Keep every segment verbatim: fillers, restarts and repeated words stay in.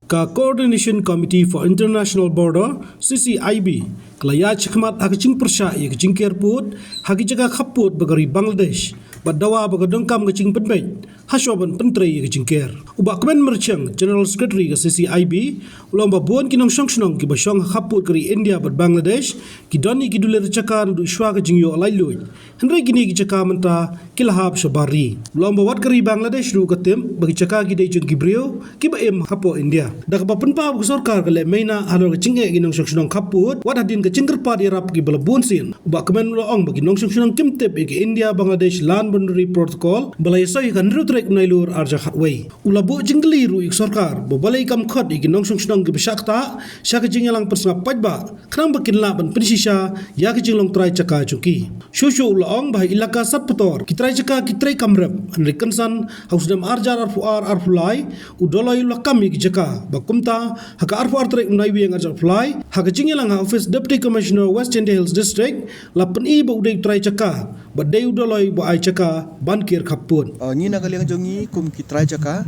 Ka Coordination Committee for International Border, C C I B, ka la ïaid shakhmat ha ka jingpyrshah ïa ka jingker pud ha ki jaka khappud ba ka ri Bangladesh, bad dawa ba ka donkam ka jingpynbeit hashwa ban pyntrei ïa ka jingker. U Bah Kmen Myrchang, General Secretary ka C C I B, u la ong ba bun ki nongshong shnong kiba shong ha khappud ka ri India bad Bangladesh ki don ïa ki dulir jaka naduh shwa ka jingïoh laitluid. Hynrei kine ki jaka mynta ki la hap shabar ri. U la ong ba wat ka ri Bangladesh ruh ka tip ba ki jaka ki dei jong ki briew kiba im hapoh India. Da kaba pynpaw ba ka sorkar ka leh maina halor ka jingeh ki nongshong shnong khappud, wat hadien ka jingkyrpad ïarap kiba la bun sien. U Bah Kmen u la ong ba ki nongshong shnong kim tip ïa ka India Bangladesh Land Boundary Protocol ba la ïasoi ha ka hynriew tarik Nailur arhajar khatwei. U la buh jingkylli ruh ïa ka sorkar ba balei kam khot ïa ki nongshong shnong kiba shah ktah sha ka jingïalang pynsngap paidbah, khnang ba kin lah ban pynshisha ïa ka jinglong trai jaka jong ki. Shuh shuh u la ong ba ha ilaka Satpator ki trai jaka ki trei kam rep, hynrei kynsan ha u snem arhajar arphew ar arphew lai u Dolloi u la kam ïa ki jaka, ba kumta ha ka arphew ar tarik u Naiwieng arhajar arphew lai, ha ka jingïalang ha office Deputy Commissioner West Jaintia Hills District, la pyni ba u dei u trai jaka bad dei u Dolloi ba ai jaka ban ker khappud. Uh, ngi na ka liang jong ngi kum ki trai jaka,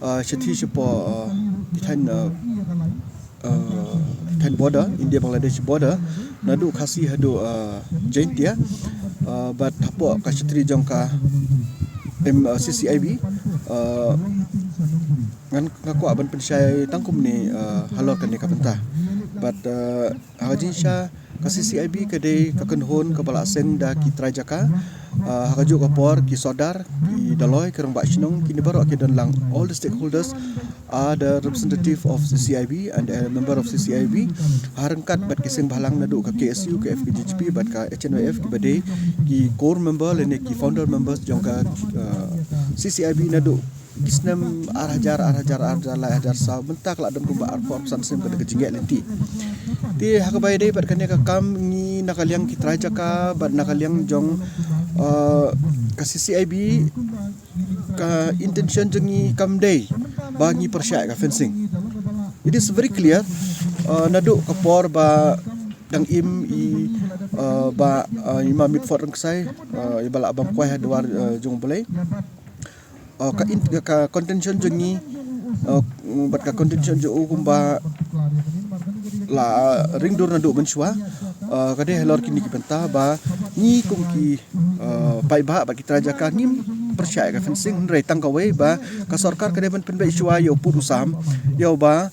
uh, shathie shapoh, uh, ki thaiñ, uh, uh, thaiñ border, India Bangladesh border, naduh Khasi haduh, uh, Jaintia, uh, bad hapoh ka shatri jong ka M, uh, C C I B, uh, ngan, nga kwah ban pynshai tang kumne, uh, halor kane ka bynta. Bad, uh, ha ka jingshisha ka C C I B ka dei ka kynhun kaba la seng da ki trai jaka, uh, ha kajuh ka por ki sordar, ki Dolloi, ki rangbah shnong, kine baroh ki don lang, all the stakeholders are the representative of C C I B and a member of C C I B. Ha ryngkat bad ki seng bhalang naduh ka K S U, ka F K J G P bad ka H N Y F kiba dei ki core member lane ki founder members jong ka, uh, C C I B naduh ki snem arhajar, arhajar, arhajar lai, arhajar saw, mynta ka la don kumba arphew arphew san snem ka dei ka jingeh lynti. Te ha kaba ïadei bad kane ka kam, ngi na ka liang ki trai jaka bad na ka liang jong, uh, ka C C I B, ka intention jong ngi kam dei ba ngi pyrshah ïa ka fencing. It is very clear, uh, naduh ka por ba dang im i, uh, Bah, uh, i Ma Mitford Rynksai, uh, iba la bam kwai ha dwar, uh, jong U Blei. Uh, ka in-, ka contention jong ngi, uh, bad ka contention jong u kumba la ring dur naduh mynshuwa, uh, ka dei halor kine ki bynta ba ngi kum ki, uh, paidbah bad ki trai jaka ngim pyrshah ïa ka fencing, hynrei tang kawei ba ka sorkar ka dei ban pynbeit shuwa ïa u pud u sam, ïa uba,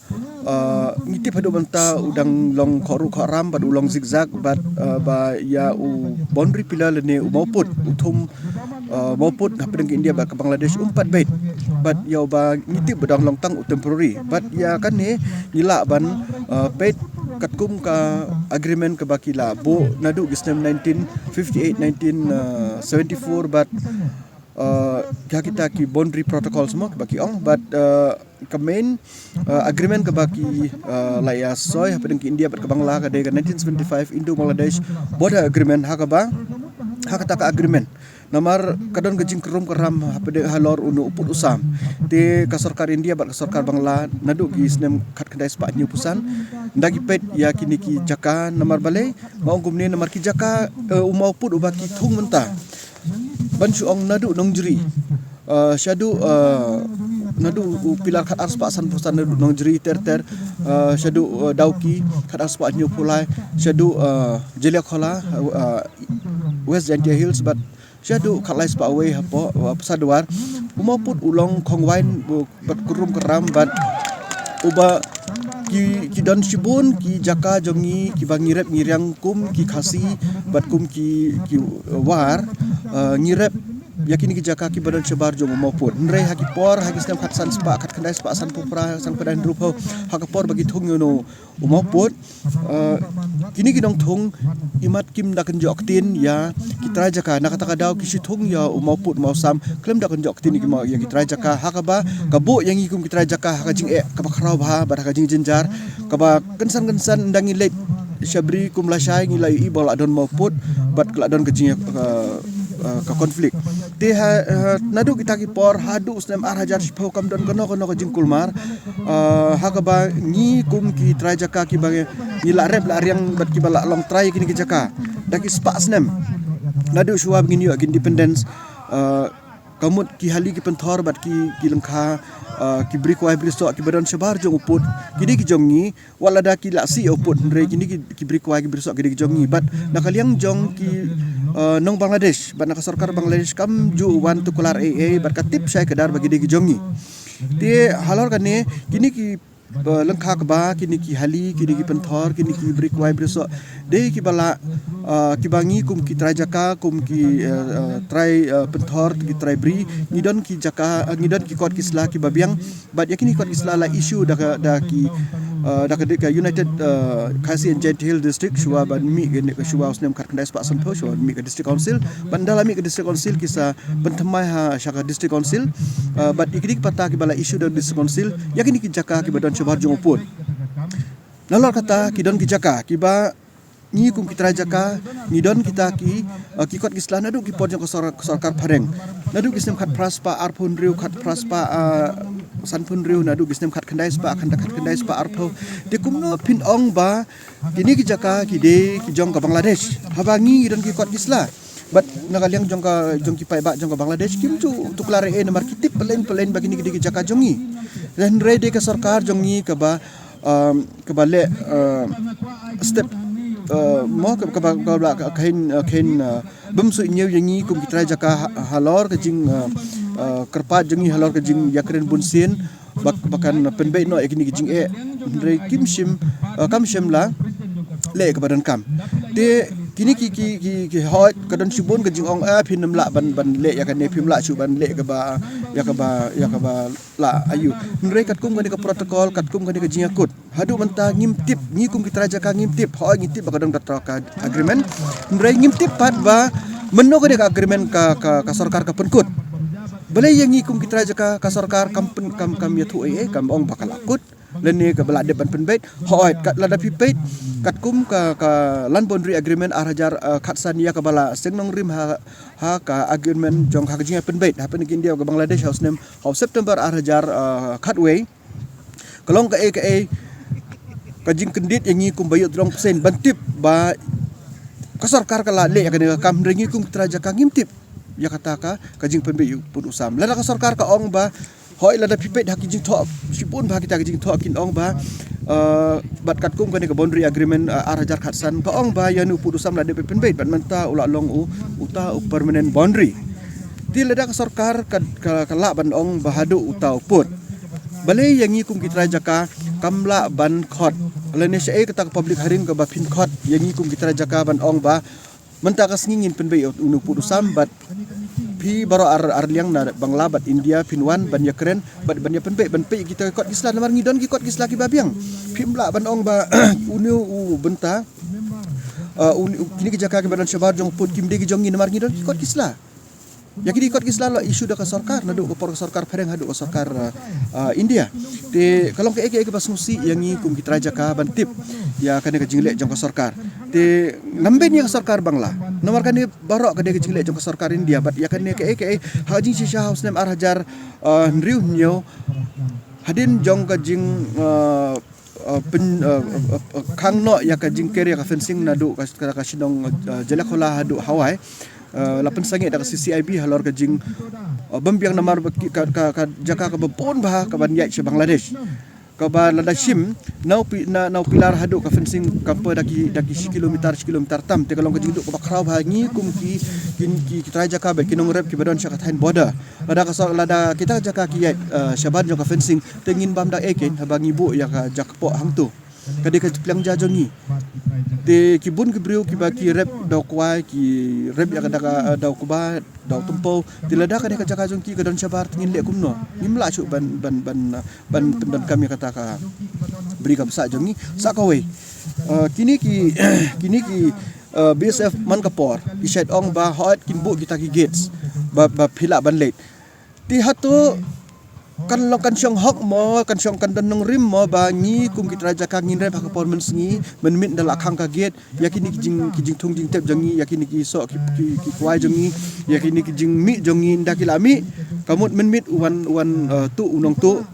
uh, ngi tip haduh mynta u dang long khohruh khohram bad u long zigzag bad, uh, ba ïa u boundary pillar lane u mawpud, u thung, uh, mawpud hapdeng ka India bad ka Bangladesh um pat beit. Bad ïa uba ngi tip ba dang long tang u temporary. Bad ïa kane ngi lah ban, uh, peit katkum ka agreement kaba ki la buh naduh ki snem nineteen fifty-eight, nineteen seventy-four bad, uh, ha kita ki boundary protocols mo kaba ki ong, bad, uh, ka main, uh, agreement kaba ki, uh, la ïa soi hapdeng ki India bad ka Bangla ka dei ka nineteen seventy-five Indo-Bangladesh Border Agreement, ha kaba, ha kata ka agreement namar ka don ka jingkrum kram hapdeng halor une u pud u sam. Te ka sorkar India bad ka sorkar Bangla naduh ki snem khatkhyndai spah hynñiewphew san, ynda ki peit ïa kine ki jaka, namar balei nga ong kumne, namar ki jaka, uh, u mawpud uba ki thung mynta ban shu ong naduh Nongjri, uh, shaduh, uh, naduh u pillar khatar spah sanphew san naduh Nongjri ter ter, uh, shaduh, uh, Dawki khatar spah hynñiewphew lai, shaduh, uh, Jaliakhola, uh, West Jaintia Hills bad shaduh khatlai spah wei hapoh, uh, Pasadwar. U mawpud u long khongwain, uh, bad krum kram bad uba ki, ki don shibun ki jaka jong ngi kiba ngi rep ngi riang kum ki Khasi bad kum ki, ki, uh, War, uh, ngi rep ïa kine ki jaka kiba don shabar jong u mawpud. Hynrei ha ki por, ha ki snem khatsan spah, khatkhyndai spah sanphew phra, sanphew phra hynriewphew, ha ka por ba ki thung ïa une u mawpud, uh, kine ki nongthung imat kim da kynjoh ktien ïa ki trai jaka, na kata ka daw ki shu thung ïa u mawpud mawsam khlem da kynjoh ktien ïa ki maw-, ïa ki trai jaka, ha kaba ka buh ïa ngi kum ki trai jaka ha ka jingeh kaba khraw bha bad ha ka jingjynjar kaba kynsan kynsan ynda ngi leit sha bri kum lashai ngi la ïohi ba la don mawpud bad ka la don ka jing, uh, uh, ka conflict. Te ha, uh, naduh kita ki por haduh snem arhajar shiphew kam don kano kano ka jingkulmar, uh, ha kaba ngi kum ki trai jaka kiba ngi la rep la riang bad kiba la long trai kine ki jaka da ki spah snem naduh shuwa ba ngin ïoh ka independence, uh, Kamut ki hali ki pynthor bad ki, ki lyngkha, uh, ki bri kwai bri soh ki ba don shabar jong u pud, ki dei ki jong ngi, wat lada ki la sih ïa u pud, hynrei kine ki, ki bri kwai ki bri soh ki dei ki jong ngi. Bad na ka liang jong ki, uh, nong Bangladesh bad na ka sorkar Bangladesh kam ju wan tuklar ei ei bad ka tip shai kdar ba ki dei ki jong ngi. Te halor kane, kine ki, uh, lyngkha kba, kine ki hali, kine ki pynthor, kine ki bri kwai bri soh, dei ki ba la, uh, ki ba ngi kum ki trai jaka, kum ki, uh, uh, trai, uh, pynthor, ki trai bri, ngi don ki jaka, uh, ngi don ki kot ki sla ki ba biang. Bad ïa kine ki kot ki sla la issue da ka, da ki, uh, da ka, da ka United, uh, Khasi and Jaintia Hills District, shuwa ban mih kane ka, shuwa u snem khatkhyndai spah sanphew, shuwa ban mih ka District Council. Bad ynda la mih ka District Council ki sa pynthymmai ha sha ka District Council. Uh, bad ïa kine ki patta ki ba la issue da District Council, ïa kine ki jaka ki ba don shabar jong u pud. Nalor kata ki don ki jaka ki ba ngi kum ki trai jaka ngi don kita ki, uh, ki kot ki sla naduh ki por jong ka sor-, sorkar phareng. Naduh ki snem khatphra spah arphew hynriew, khatphra spah, uh, sanphew hynriew, naduh ki snem khatkhyndai spah, khat, khatkhyndai spah arphew. Te kumno phin ong ba kine ki jaka ki dei ki jong ka Bangladesh, haba ngi ngi don ki kot ki sla. Bad na ka liang jong ka, jong ki paidbah jong ka Bangladesh kim ju tuklar ei ei namar ki tip pynlong pynlong ba kine ki dei ki jaka jong ngi. Hynrei dei ka sorkar jong ngi kaba, um, kaba leh, uh, step, uh, mo ka, kaba, kaba la ka, ka hin, uh, ka hin, uh, bym shu ñiew ïa ngi kum ki trai jaka ha, halor ka jing, uh, uh, kyrpad jong ngi, halor ka jingïakren bunsien ba, ba kan pynbeit noh ïa kine ki jingeh. Hynrei kim shym, uh, kam shym la leh kaba donkam. Te kine ki, ki, ki, ki hoi ka don shibun ka jingong, eh, phim lah ban, ban leh ïa kane, phim lah shu ban leh kaba, ïa kaba, ïa kaba la aïu. Hynrei katkum kane ka protocol, katkum kane ka jingïakut, haduh mynta ngim tip, ngi kum ki trai jaka ngim tip, hoi ngi tip ba ka don kata ka agreement. Hynrei ngim tip pat ba mynno kane ka agreement ka, ka, ka sorkar ka pynkut. Balei ïa ngi kum ki trai jaka ka sorkar kam pyn, kam, kam ïathuh ei ei, kam ong ba ka la kut lane kaba la dep ban pynbeit. Hoi, kat, lada phi peit katkum ka, ka Land Boundary Agreement ar hajar, uh, khatsan ïa kaba la seng nongrim ha, ha ka agreement jong ka jingïapynbeit hapdeng ka India ka Bangladesh ha u snem, ha u September ar hajar, uh, khatwei. Ka long kaei kaei ka jingkyndit ïa ngi kum ba ïoh drong pyrshah ban tip ba ka sorkar ka la leh ïa kane ka kam, hynrei ngi kum ki trai jaka ngim tip ïa kata ka, ka jingpynbeit u pud u sam. Lada ka sorkar ka ong ba, hoi, lada phi peit ha ki jingthoh shibun bha kita ki jingthoh kin ong ba, uh, bad katkum kane ka Boundary Agreement, uh, ar hajar khatsan ka ong ba ïa une u pud u sam la dep pynbeit bad mynta u la long u, uta u permanent boundary. Te lada ka sorkar ka, ka, ka lah ban ong ba haduh uta u pud, balei ïa ngi kum ki trai jaka kam lah ban khot lane shaei kata ka public hearing kaba phin khot ïa ngi kum ki trai jaka ban ong ba mynta ka sngi ngin pynbeit une u pud u sam bad phi baroh ar, ar liang na Bangla bad India phin wan ban ïakren bad ban ïapynbeit ban peit kita ki kot ki sla namar ngi don ki kot ki sla kiba biang. Phim lah ban ong ba une u bynta, uh, une, kine ki jaka kiba don shabar jong u pud kim dei ki jong ngi namar ngi don ki kot ki sla. Ïa kine ki kot ki sla la issue da ka sorkar, naduh ka por ka sorkar phareng haduh ka sorkar, uh, uh, India. Te ka long kaei kaei kaba sngewsih ïa ngi kum ki trai jaka ban tip ïa kane ka jingleh jong ka sorkar. Te ngam beiñ ïa ka sorkar Bangla namar kane baroh ka dei ka jingleh jong ka sorkar India bad ïa kane kaei kaei ha ka jingshisha ha u snem ar hajar, uh, hynriew hynñiew hadien jong ka jing, uh, uh, pyn, uh, uh, uh, khang noh ïa ka jingker ïa ka fencing naduh ka, ka, ka shnong, uh, Jalliakhola haduh Hawai. Uh, la pynsangeh da ka C C I B halor ka jing, uh, bym biang namar ba ki, ka, ka, ka jaka kaba bun bha kaban ïaid sha Bangladesh. Kaba lada shim na u pi, na, na u pilar haduh ka fencing kam poi da ki, da ki shi kilometer, shi kilometer tam. Te ka long ka jingduh kaba khraw bha ngi kum ki, ki, ki, ki trai jaka bad ki nongrep kiba don sha ka thaiñ border. Lada ka sor, lada kita jaka ki ïaid, uh, shabar jong ka fencing, te ngin bam da ei keiñ haba ngi buh ïa ka jaka poh hangto. Ka dei ka pliang ja jong ngi. Te ki bun ki briew kiba ki rep da u kwai, ki rep ïa ka da ka, uh, da u kba, da u tympew. Te lada ka dei ka jaka jong ki ka don shabar te ngin leh kumno? Ngim lah shuh ban, ban, ban, uh, ban pyndonkam ïa kata ka bri ka bsah jong ngi. Sa kawei, uh, kine ki, kine ki, uh, B S F man ka por ki shait ong ba hooid kin buh kita ki gates ba, ba phi lah ban leit. Te hato kan long, kan shong hok mo, kan shong, kan don nongrim mo ba ngi kum ki trai jaka ngin rep ha ka por mynsngi mynmiet ynda la khang ka gate, ïa kine ki jing, ki jingthung jingtep jong ngi, ïa kine ki soh ki, ki, ki kwai jong ngi, ïa kine ki jingmih jong ngi ynda ki la mih? Ka mut mynmiet u wan, u wan, uh, tuh u nongtuh,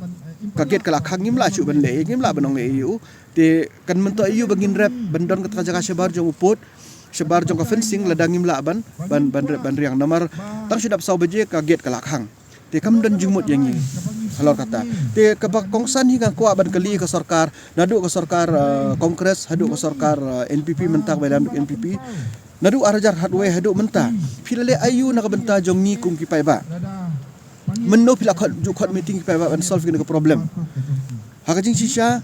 ka gate ka la khang, ngim lah shuh ban leh, ngim lah ban ong ei ei ïa u. Te kan myntoi ïa u ba ngin rep ban don kata ka jaka shabar jong u pud. shabar jong ka fencing lada ngim lah ban ban ban, ban riang namar tang shu dap saw baje ka gate ka la khang. Te kam don jingmut ïa ngi halor kata. Te kaba kongsan hi nga kwah ban kylli ka sorkar, naduh ka sorkar, uh, Congress haduh ka sorkar, uh, N P P mynta ba lam N P P. Naduh ar hajar khatwei haduh mynta, phi la leh aïu na ka bynta jong ngi kum ki paidbah? Mynno phi la khot, ju khot meeting ki paidbah ban solve kane ka problem? Ha ka jingshisha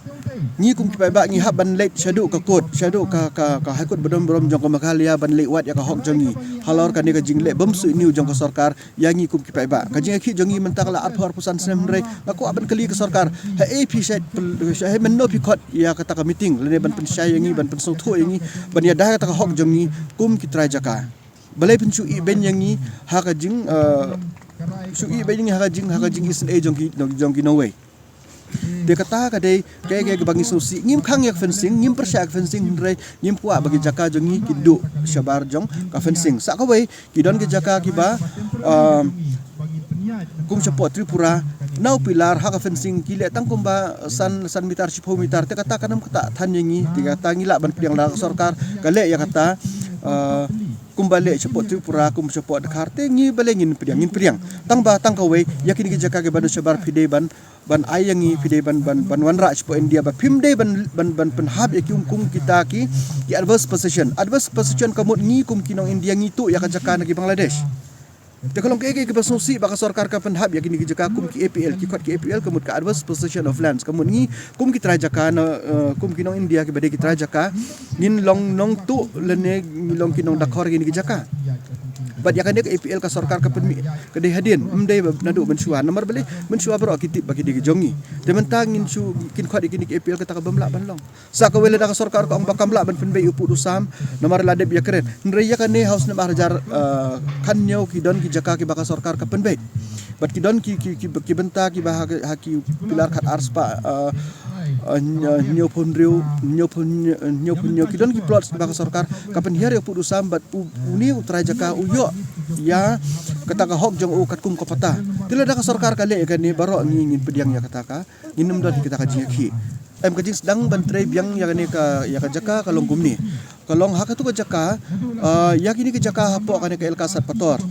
ngi kum ki paidbah ngi hap ban leit shaduh ka court, shaduh ka, ka, ka High Court badon burom jong ka Meghalaya ban leit wad ïa ka hok jong ngi halor kane ka jingleh bym suidñiew jong ka sorkar ïa ngi kum ki paidbah. Ka jingïakhih jong ngi mynta ka la arphew arphew san snem, hynrei nga kwah ban kylli ka sorkar, haei phi shait pyn-, haei mynno phi khot ïa kata ka meeting lane ban pynshai ïa ngi, ban pynsngewthuh ïa ngi, ban ïada kata ka hok jong ngi kum ki trai jaka? Balei phin shu ïehbeiñ ïa ngi ha ka jing, uh, shu ïehbeiñ ïa ngi ha ka jing, ha ka jingisynei jong ki, jong ki nongwei? Te kata ka dei kaei kaei kaba ngi sngewsih. Ngim khang ïa ka fencing, ngim pyrshah ïa ka fencing, hynrei ngim kwah ba ki jaka jong ngi ki duh shabar jong ka fencing. Sa kawei, ki don ki jaka kiba, um, kum shapoh Tripura, na u pilar ha ka fencing ki leh tang kumba san, san meter, shiphew meter. Te kata kan ym ktah than ïa ngi. Te kata ngi lah ban pdiang, lada ka sorkar ka leh ïa kata, uh, kumba leh shapoh Tripura, kum shapoh Dkhar, te ngi balei ngin pdiang, ngin pdiang. Tang ba tang kawei ïa kine ki jaka kiba don shabar phi dei ban, ban ai ïa ngi, phi dei ban, ban, ban wanrah shapoh India, ba phim dei ban, ban, ban pynhap ïa ki um kum kita ki, ki adverse possession. Adverse possession ka mut ngi kum ki nong India ngi tuh ïa ka jaka na ki Bangladesh. Te ka long kaei kaei kaba sngewsih ba ka sorkar ka pynhap ïa kine ki jaka kum ki A P L, ki khot ki A P L ka mut ka adverse possession of lands. Ka mut ngi kum ki trai jaka na, uh, kum ki nong India kiba dei ki trai jaka, ngin long nongtuh lane ngin long ki nongdkhot kine ki jaka. Bad ïa kane ka A P L ka sorkar ka pynmih ka dei hadien, ym dei ba naduh mynshuwa. Namar balei? Mynshuwa baroh ki tip ba ki dei ki jong ngi. Te mynta ngin shu, kin khot ïa kine ki A P L, kata ka bym lah ban long. Sa kawei, lada ka sorkar ka ong ba kam lah ban pynbeit u pud u sam namar la dep ïakren. Hynrei ïa kane ha u snem ar hajar, uh, khathynñiew ki don ki jaka kiba ka sorkar ka pynbeit. Bad ki don ki, ki, ki, ki bynta kiba ha, ha ki pilar khatar spah, uh, uh, hynñiew phew hynriew, hynñiew phew hynñiew, hynñiew phew hynñiew ki don ki plots kiba ka sorkar ka pynhiar ïa u pud u sam bad u, une u trai jaka u ïoh ïa kata ka hok jong u katkum ka patta. Te lada ka sorkar ka leh ïa kane, baroh ngi ngin pdiang ïa kata ka, ngin ym don hi kata ka jingïakhih. Em, ka jingsdang ban trei biang ïa kane ka, ïa ka jaka ka long kumne. Ka long ha katu ka jaka, uh, ïa kine ki jaka hapoh kane ka elaka Satpator.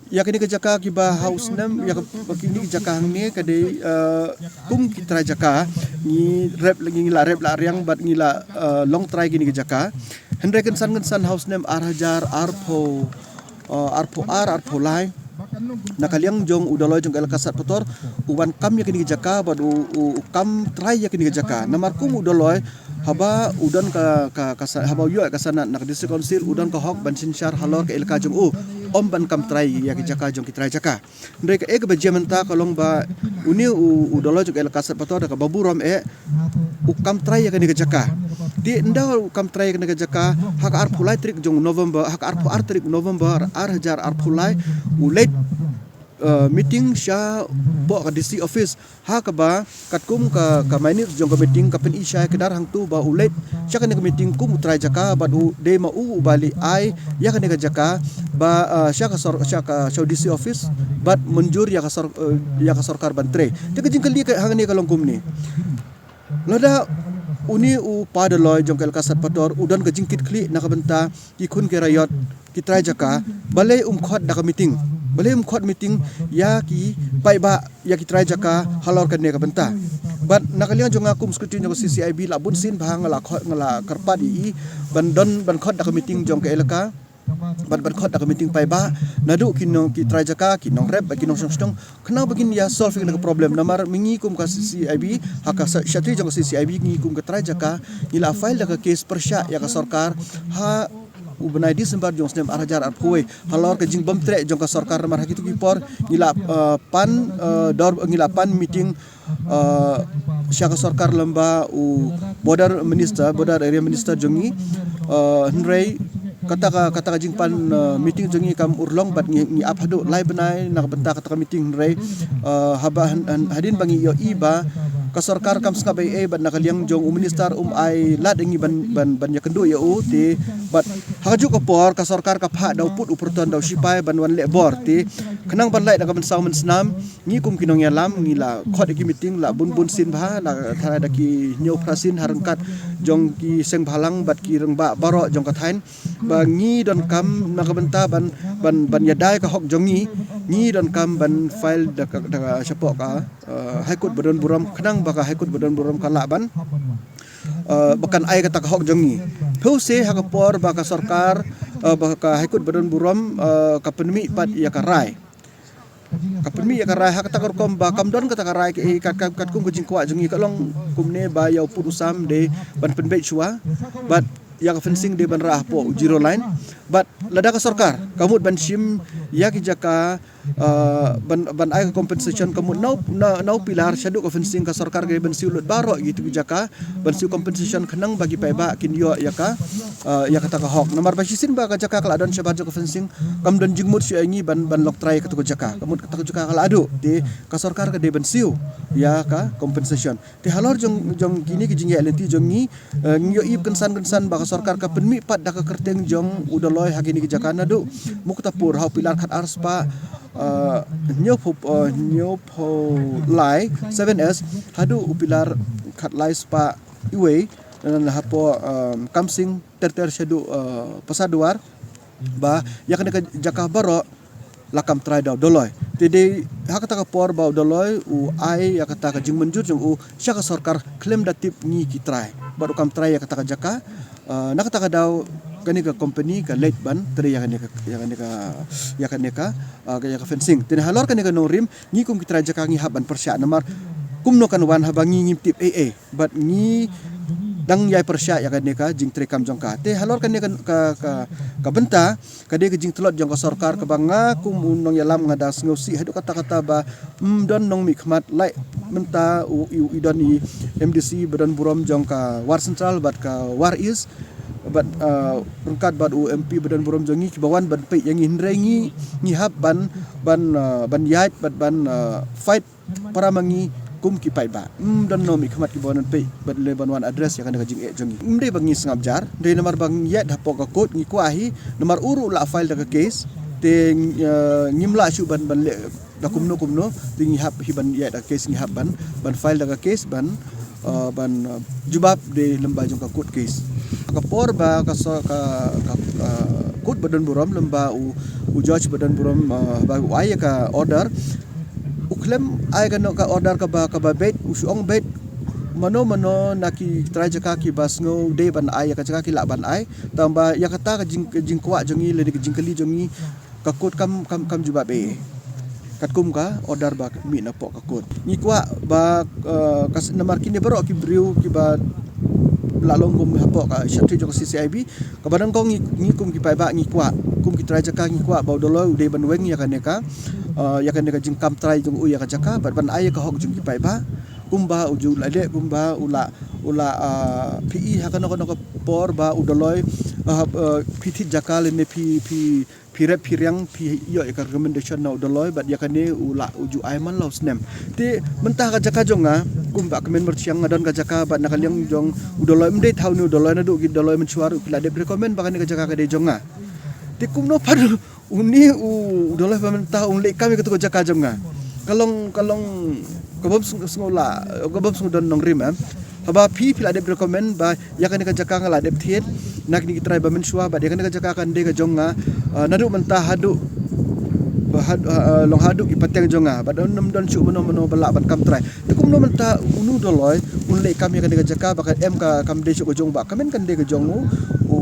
Ïa kine ki jaka kiba ha u snem, ïa ka, kine ki jaka hangne ka dei, uh, kum ki trai jaka ngi rep, ngi la rep la riang bad ngi la, uh, long trai kine ki jaka. Hynrei kynsan kynsan ha u snem ar hajar arphew, uh, arphew ar, arphew lai, na ka liang jong u Dolloi jong ka elaka Satpator, u wan kam ïa kine ki jaka bad u, u, u kam trai ïa kine ki jaka. Namar kum u Dolloi, haba u don ka, ka, ka sa-, haba u ïoh ka sanad na ka District Council, u don ka hok ban synshar halor ka elaka jong u, ym ban kam trai ïa ki jaka jong ki trai jaka. Hynrei kaei kaba jia mynta ka long ba une u, u Dolloi jong ka elaka Satpator da kaba burom eh u kam trai ïa kane ka jaka. Te ynda u kam trai ïa kane ka jaka, ha ka arphew lai tarik jong November, ha ka arphew ar tarik November ar hajar arphew lai, u leit, uh, meeting shapoh ka D C office. Ha kaba katkum ka, ka minutes jong ka meeting ka pyni shai kdar hangtu ba u leit sha kane ka meeting kum u trai jaka bad u dei ma u uba leit ai ïa kane ka jaka ba, uh, sha ka sor-, sha ka, sha u D C office bad mynjur ïa ka sor-, uh, ïa ka sorkar ban trei. Te ka jingkylli ka hangne ka long kumne. Lada une u pa Dolloi jong ka elaka Satpator u don ka jingkitkhlieh na ka bynta ki khun ki raiot, ki trai jaka, balei um khot da ka meeting? Balei um khot meeting ïa ki paidbah, ïa ki trai jaka halor kane ka bynta? Bad na ka liang jong nga kum secretary jong ka C C I B la bun sien ba nga la khot, nga la kyrpad ïa i ban don, ban khot da ka meeting jong ka elaka, ban, ban khot da ka meeting paidbah, naduh ki nong, ki trai jaka, ki nongrep, ki nongshong shnong, khnang ba kin ïa solve ïa ka problem. Namar ma ngi kum ka C C I B, ha ka sa-, secretary jong ka C C I B, ngi kum ka trai jaka ngi la file da ka case pyrshah ïa ka sorkar ha u bnai December jong u snem ar hajar arphew wei halor ka jingbymtreh jong ka sorkar. Namar ha kitu ki por ngi la, uh, pan, uh, dor, ngi la pan meeting, uh, sha ka sorkar lem bad u border minister, border area minister jong ngi. Uh, hynrei kata ka, kata ka jingpan, uh, meeting jong ngi kam urlong bad ngi, ngi ap haduh lai bnai na ka bynta kata ka meeting. Hynrei, uh, haba han-, han-, hadien ba ngi ïohi ba ka sorkar kam sngap ei ei bad na ka liang jong u minister um ai lad ïa ngi ban, ban, ban ïakynduh ïa u te, bad ha kajuh ka por ka sorkar ka phah da u pud u pyrthon da u shipai ban wan leh bor te, khnang ban lait na ka mynsnam, ngi kum ki nongïalam ngi la khot ïa ki meeting la bun bun sien bha, la tharai da ki hynñiew phra sien ha ryngkat jong ki seng bhalang bad ki rangbah baroh jong ka thaiñ, ba ngi donkam na ka bynta ban, ban, ban ïada ïa ka hok jong ngi, ngi donkam ban file da ka, da ka shapoh ka, eh, High Court ba don burom, khnang ba ka High Court ba don burom ka lah ban, eh, ba kan ai kata ka hok jong ngi. Phi u se ha ka por ba ka sorkar, eh, ba ka High Court ba don burom, eh, ka pynmih pat ïa ka rai. Ka pynmih ïa ka rai ha kata ka rukom ba kam don kata ka rai, eh, kat, kat, katkum ka jingkwah jong ngi, ka long kumne ba ïa u pud u sam dei ban pynbeit shuwa, bad ïa ka fencing dei ban rah hapoh u zero line. Bad lada ka sorkar ka mut ban shim ïa ki jaka, eh, ban, ban ai ka compensation ka mut na u, na u, na u pillar shaduh ka fencing, ka sorkar ka dei ban siew lut baroh kitu ki jaka, ban siew compensation khnang ba ki paidbah kin ïoh ïa ka, eh, ïa kata ka hok. Namar ba shisien ba ka jaka ka la don shabar jong ka fencing, kam don jingmut shuh ïa ngi ban, ban long trai ïa kata ka jaka. Ka mut kata ka jaka ka la duh, te ka sorkar ka dei ban siew ïa ka compensation. Te halor jong, jong kine ki jingïaid lynti jong ngi, eh, ngi ïohi kynsan kynsan ba ka sorkar ka pynmih pat da ka kyrteng jong u Doloi ha kine ki jaka naduh Muktapur ha u pillar khat ar spah, eh, hynñiew phew, eh, hynñiew phew lai, seven S, haduh u pillar khat lai spah iwei, eh, hapoh, eh, Kamsing ter ter shaduh, eh, Pasadwar, ba ïa kane ka jaka baroh la kam trai da u Doloi. Te dei ha kata ka por ba u Doloi u ai ïa kata ka jingmynjur jong u sha ka sorkar khlem da tip ngi ki trai. Bad u kam trai ïa kata ka jaka, eh, na kata ka daw kane ka company ka leit ban trei ïa kane ka, ïa kane ka, ïa kane ka, eh, ïa ka fencing. Te halor kane ka nongrim, ngi kum ki trai jaka ngi hap ban pyrshah namar kumno kan wan haba ngi ngim tip ei ei. Bad ngi dang ïai pyrshah ïa kane ka jingtrei kam jong ka. Te halor kane ka, ka, ka, ka bynta, ka dei ka jingtlot jong ka sorkar kaba nga kum u nongïalam nga da sngewsih haduh katta katta ba ym don nongmihkhmat, lait mynta u, u, u don i M D C ba don burom jong ka War Central bad ka War East, bad, uh, ryngkat bad u M P ba don burom jong ngi kiba wan ban peit ïa ngi, hynrei ngi, ngi hap ban, ban, uh, ban ïaid bad ban, uh, fight para ma ngi kum ki paidbah. Ym don nongmihkhmat kiba wan peit bad leh ban wan address ïa kane ka jingeh jong ngi. Ym dei ba ngi sngap jar, dei namar ba ngi ïaid hapoh ka court, ngi kwah hi, namar u ruh u la file da ka case, te, eh, ngim lah shuh ban, ban leh da kumno kumno, te ngi hap hi ban ïaid da ka case, ngi hap ban, ban file da ka case, ban, eh, ban, eh, jubab dei lem bad jong ka court case. Ka por ba ka so, ka, ka, eh, court ba don burom lem bad u, u judge ba don burom, eh, ba u ai ïa ka order, u khlem ai kano ka order kaba, kaba beit, u shu ong beit mano mano na ki trai jaka kiba sngew dei ban ai ïa ka jaka ki lah ban ai. Tangba ïa kata ka jing, ka jingkwah jong ngi lane ka jingkylli jong ngi, ka court kam, kam, kam jubab ei ei. Katkum ka order ba mih napoh ka court. Ngi kwah ba, eh, ka s-, namar kine baroh ki briew kiba la long kum hapoh ka shatri jong ka C C I B, kaba nyngkong ngi, ngi kum ki paidbah ngi kwah, kum ki trai jaka ngi kwah ba u Doloi u dei ban weng ïa kane ka, eh, ïa kane ka jingkam trai jong u ïa ka jaka, bad ban ai ïa ka hok jong ki paidbah. Kumba u ju la dei, kumba u la, u la, eh, phi i ha kano kano ka por ba u Doloi, eh, eh, phi thied jaka lane phi, phi, phi rep phi riang phi ïoh ïa ka recommendation na u Doloi, bad ïa kane u la u ju ai man la u snem. Te mynta ka jaka jong nga, kumba kmen marchiang nga don ka jaka bad na ka liang jong u Doloi, ym dei thaw une u Doloi, naduh ki Doloi mynshuwa ruh ki la dep recommend ba kane ka jaka ka dei jong nga. Te kumno pat une u, u Doloi ba mynta un leh kam ïa katu ka jaka jong nga. Ka long, ka long, ka bym sng-, sngew la, ka bym sngew don nongrim, eh. Haba phi, phi la dep recommend ba ïa kane ka jaka nga la dep thied na kine ki trai ba mynshuwa, bad ïa kane ka jaka kan dei ka jong nga, ah, naduh mynta haduh, ba had-, ah, ah, long haduh ki pateng jong nga, bad ym don shuh mano mano ba lah ban kam trai. Te kumno mynta une u Doloi un leh kam ïa kane ka jaka ba ka em ka, kam dei shuh ka jong u, ba ka men kan dei ka jong u, u,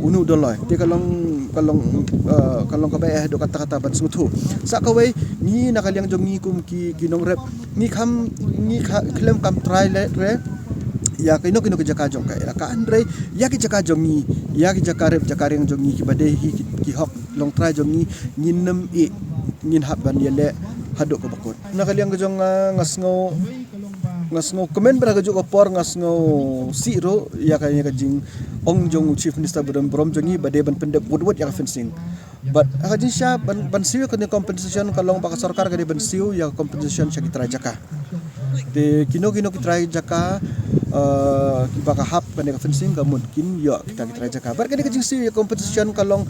une u Doloi. Te ka long, ka long, eh, ka long kaba eh haduh katta katta ban sngewthuh. Sa kawei, ngi na ka liang jong ngi kum ki, ki nongrep, ngi kham, ngi kha-, khlem kam trai leh re ïa kino kino ki jaka jong ka ïalaka, hynrei ïa ki jaka jong ngi, ïa ki jaka rep jaka riang jong ngi kiba dei hi ki, ki hok long trai jong ngi, ngin nym ïeh, ngin hap ban ïaleh haduh kaba kut. Na ka liang ka jong nga, nga sngew, nga sngew kmen bad ha kajuh ka por nga sngewsih ruh ïa ka, ïa ka jingong jong u Chief Minister ba don burom jong ngi ba dei ban pyndep wut wut ïa ka fencing. Bad ha ka jingshisha ban, ban siew ïa kane compensation ka long ba ka sorkar ka dei ban siew ïa ka compensation sha ki trai jaka. Te kino kino ki trai jaka, eh, kiba ka hap kane ka fencing ka mut kin ïoh kita ki trai jaka. Bad kane ka jingsiew ïa compensation ka long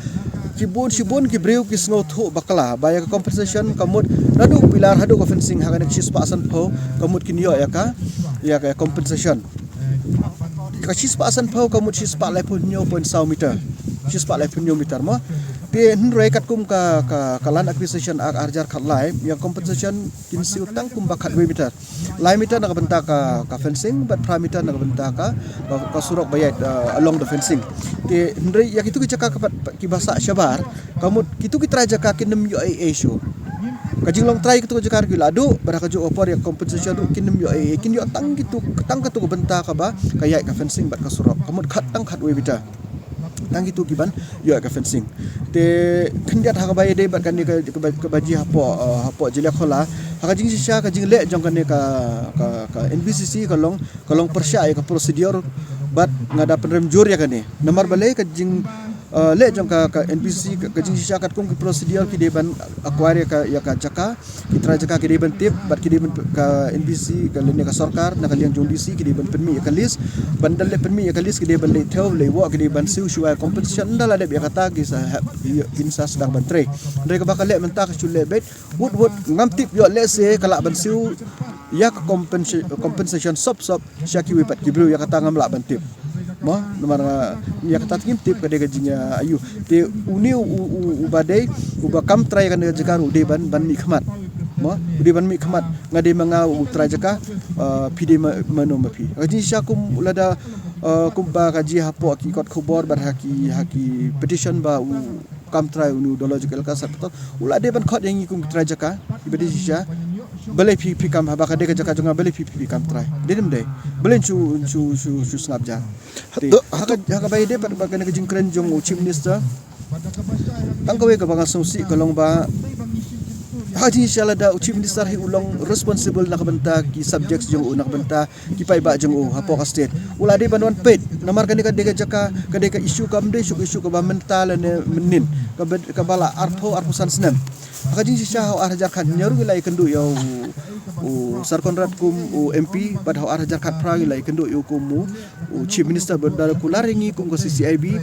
shibun shibun ki briew ki sngewthuh bakla ba ïa ka compensation ka mut naduh u pillar haduh ka fencing ha kane ka shispah sanphew ka mut kin ïoh ïa ka, ïa ka compensation. Ka shispah sanphew ka mut shispah laiphew hynñiew point saw meter. Shispah laiphew hynñiew meter mo. Te hynrei katkum ka, ka, ka Land Acquisition Act ar hajar khatlai, ïa compensation kin siew tang kumba khatwei meter. Lai meter na ka bynta ka, ka fencing, bad phra meter na ka bynta ka, ka, ka surok ba ïaid, uh, along the fencing. Te hynrei ïa kitu ki jaka ka pat, pat kiba sah shabar, ka mut kitu ki trai jaka kin ym ïoh ei ei shuh. Ka jinglong trai kitu ki jaka ruh ki la duh, bad ha kajuh ka por ïa compensation ruh kin ym ïoh ei ei, kin ïoh tang kitu, tang katu ka bynta kaba, ka ïaid ka fencing bad ka surok. Ka mut khat tang khatwei meter. Tang kitu kiban ïoh ka fencing. Te khyndiat ha kaba ïadei bad kane ka, kaba, kaba jia hapoh, uh, hapoh Jylliekhawla. Ha ka jingshisha ka jingleh jong kane ka, ka, ka N B C C ka long, ka long pyrshah ïa ka procedure bad nga da pynrem jur ïa kane. Namar balei ka jing, uh, leh jong ka, ka N B C C ka, ka jingshisha katkum ki procedure ki dei ban acquire ïa ka, ïa ka jaka, ki trai jaka ki dei ban tip, bad ki dei ban, ka N B C C, ka lane ka sorkar, na ka liang jong D C, ki dei ban pynmih ïa ka list, ban da leh pynmih ïa ka list, ki dei ban leit thew, leit wah, ki dei ban siew shuwa compensation, ynda la dep ïa kata, ki sa hap, ïa, kin sa sdang ban trei. Hynrei kaba ka leh mynta ka shu leh beit, wut wut, ngam tip ïoh lehse, ka lah ban siew, ïa ka compensa-, compensation sop sop, sha kiwei pat ki briew ïa kata ngam lah ban tip. Mo, namar, uh, ïa kata ngim tip ka dei ka jing, uh, aïu. Te une u, u, u, uba dei, uba kam trai ïa kane ka jaka ruh u dei ban, ban mih khmat. Mo, u dei ban mih khmat. Nga dei ma nga u trai jaka, uh, phi dei ma, mano ma phi. Ka jingshisha kum lada, uh, kumba ka jia hapoh ki kot khubor bad ha ki, ha ki petition ba u kam trai une u Doloi Jong Ka Elaka Sat Patot. U la dei ban khot ïa ngi kum ki trai jaka, kiba dei shisha. Balei phi, phi kam, haba ka dei ka jaka jong nga, balei phi, phi, phi kam trai. Dei ne ym dei. Balei shu, shu, shu, shu sngap jar. Te, ha ka, ha kaba ïadei bad, bad kane ka jingkren jong u Chief Minister. Tang kawei kaba nga sngewsih ka long ba, ha ka jingshisha lada u Chief Minister hi u long responsible na ka bynta ki subjects jong u, na ka bynta ki paidbah jong u hapoh ka state. U la dei ban wan peit, namar kane ka dei ka jaka, ka dei ka issue, kam dei shuh ka issue kaba mynta lane mynnin, kaba, kaba la arphew, arphew san snem. Ha ka jingshisha ha u ar hajar khathynñiew ruh ngi la ïakynduh ïa u, u Sir Conrad kum u M P, bad ha u ar hajar khatphra ngi la ïakynduh ïa u kum u, u Chief Minister, bad da kular ïa ngi kum ka C C I B,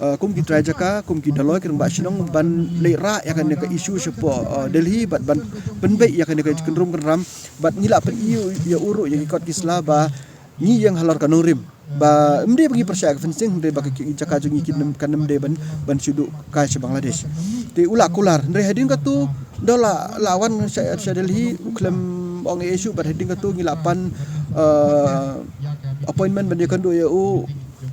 uh, kum ki trai jaka, kum ki Doloi, ki rangbah shnong, ban leit rah ïa kane ka issue shapoh, uh, Delhi, bad ban pynbeit ïa kane ka kynrum kynram, bad ngi la pyni ïa u ruh ïa ki kot ki sla ba ngi ïeng halor ka nongrim. Ba ym dei ba ngi pyrshah ka fencing, ym dei ba ki jaka jong ngi kin ym, kan ym dei ban, ban shu duh kai sha Bangladesh. Te u la kular, hynrei hadien katu, da la, la wan sha, sha Delhi, u khlem ong ei ei shuh, bad hadien katu ngi la pan, uh, appointment ban ïakynduh ïa u,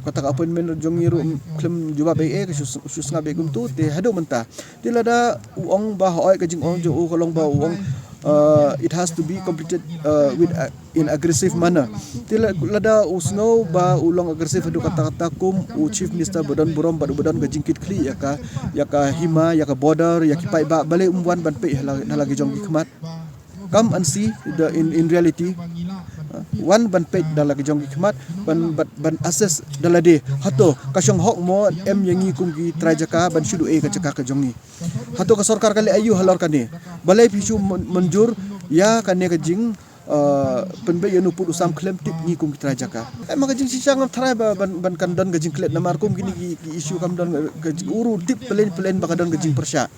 kata ka appointment jong ngi ruh khlem jubab ei ei, ka shu, shu sngap ei kumtu, te haduh mynta. Te lada u ong ba hooid ka jingong jong u ka long ba u ong, uh, it has to be completed, uh, with, uh, in aggressive manner. Te la-, lada u sngew ba u long aggressive haduh katta katta kum u Chief Minister ba don burom bad uba don ka jingkitkhlieh ïa ka, ïa ka hima, ïa ka border, ïa ki paidbah, balei um wan ban peit ha la, ha la ki jong ki khmat. Come and see the, in, in reality. Uh, wan ban peit da la ki jong ki khmat, ban, ban, ban assess da lade. Hato ka shong hok mo em ïa ngi kum ki trai jaka ban shu duh ei ka jaka ka jong ngi. Hato ka sorkar ka leh aïu halor kane. Balei phi shu myn-, mynjur ïa kane ka jing, uh, pynbeit ïa u pud u sam khlem tip ngi kum ki trai jaka. Em, ha ka jingshisha ngam tharai ba ban, ban kan don ka jingklet namar kum kine ki, ki issue kam don ka jing, u ruh u tip plain plain ba ka don ka jingpyrshah.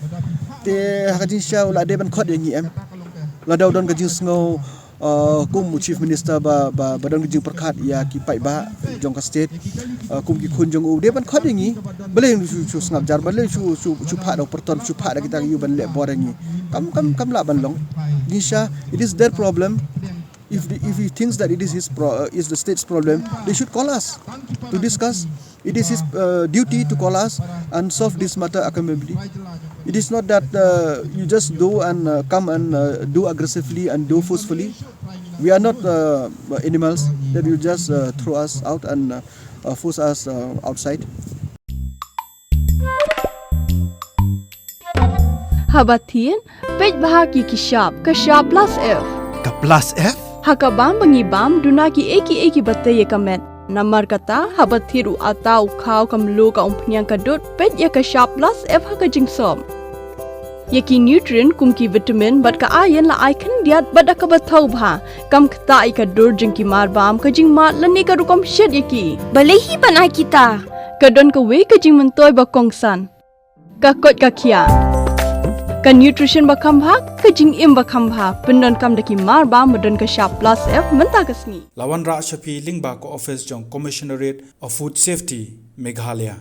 Te ha ka jingshisha u la dei ban khot ïa ngi em. Lada u don ka jingsngew, uh, kum u Chief Minister ba, ba, ba don ka jingpyrkhat ïa ki paidbah jong ka state, uh, kum ki khun jong u, dei ban khot ïa ngi. Balei shu, shu sngap jar, balei shu, shu, shu phah da u pyrthon, shu phah da kita ki ïa u ban leh bor ïa ngi. Kam, kam, kam lah ban long. Jingshisha, it is their problem. If the, if he thinks that it is his pro-, uh, is the state's problem, they should call us to discuss. It is his, uh, duty to call us and solve this matter amicably. It is not that, uh, you just do and, uh, come and, uh, do aggressively and do forcefully. We are not, uh, animals that you just, uh, throw us out and, uh, uh, force us, uh, outside. Haba thied, peit bha ki ki shap, ka shap plus F. Ka plus F? Ha ka bam ba ngi bam, duna ki ei ki ei kiba tei ïa ka met. Namar kata, haba thied u atta, u khaw, ka mluh, ka umphniang, ka dud, peit ïa ka shap plus F ha ka jingsop. Ïa ki nutrient kum ki vitamin bad ka iron la ai khyndiat bad da kaba thaw bha. Kam ktah ïa ka dur jong ki marbam, ka jingmad lane ka rukom shet ïa ki. Balei hi ban ai kita? Ka don kawei ka jingmyntoi ba kongsan. Ka koit ka khiah. Ka nutrition ba kham bha, ka jingim ba kham bha, pyndonkam da ki marbam ba don ka shap plus F mynta ka sngi. La wanrah sha phi lyngba ka office jong Commissionerate of Food Safety, Meghalaya.